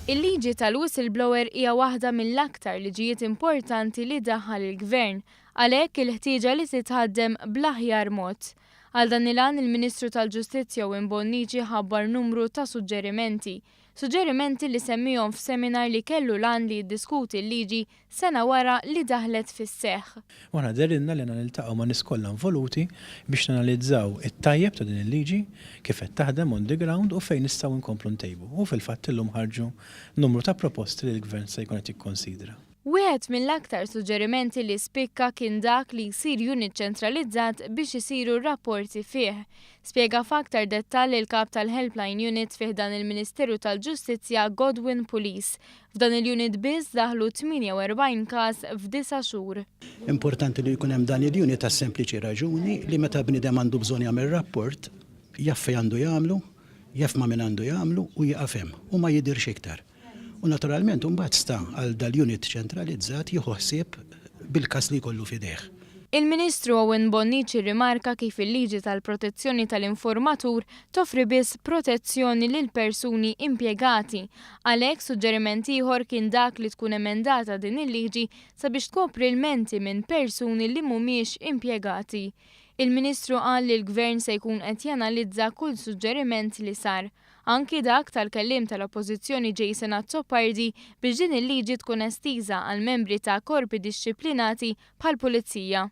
Il-liġi tal-whistleblower hija waħda mill-aktar liġijiet importanti li daħħal il-Gvern, għalhekk il-ħtieġa li titħaddem bl-aħjar mod. Għal dan il-għan il-Ministru tal-Ġustizzja Owen Bonnici ħabbar numru ta' suġġerimenti. Suġġerimenti li semmihom f'seminar li kellu l-għan li jiddiskuti l-liġi sena wara li daħlet fis-seħħ. U aħna dehrilna li għandna niltaqgħu man-nies kollha involuti biex nanalizzaw it-tajjeb ta' din il-liġi, kif qed taħdem on the ground u fejn nistgħu nkomplu ntejbu. U fil-fatt illum ħarġu numru ta' proposti li l-Gvern se jkun qed jikkonsidra. Wieħed mill-aktar suġġerimenti li spikka kien dak li jsir unit ċentralizzat biex isiru r-rapporti fih. Spjega f'aktar dettall il-Kap tal-Helpline Unit fi ħdan il-Ministeru tal-Ġustizzja Godwin Pulis. F'dan il-unit biss daħlu 48 każ f'disa' xhur. Importanti li jkun hemm dan il-unit għas-sempliċi raġuni li meta bniedem għandu bżonn jagħmel rapport, jaf fejn għandu jagħmlu, jaf ma' min għandu jagħmlu u jieqaf hemm u ma jidhirx iktar. U naturalment imbagħad sta għal dal-unit ċentralizzat jieħu ħsieb bil-każ li jkollu f'idejh. Il-Ministru Owen Bonnici rrimarka kif il-liġi tal-protezzjoni tal-informatur toffri biss protezzjoni lil persuni impjegati. Għalhekk suġġeriment ieħor kien dak li tkun emendata din il-liġi sabiex tkopri lmenti minn persuni li mhumiex impjegati. Il-Ministru qal li l-Gvern se jkun qed janalizza kull suġġeriment li sar. Anki dak tal-kelliem tal-Oppożizzjoni Jason Azzopardi biex din il-liġi tkun estiża għal membri ta' korpi dixxiplinati bħall-Pulizija.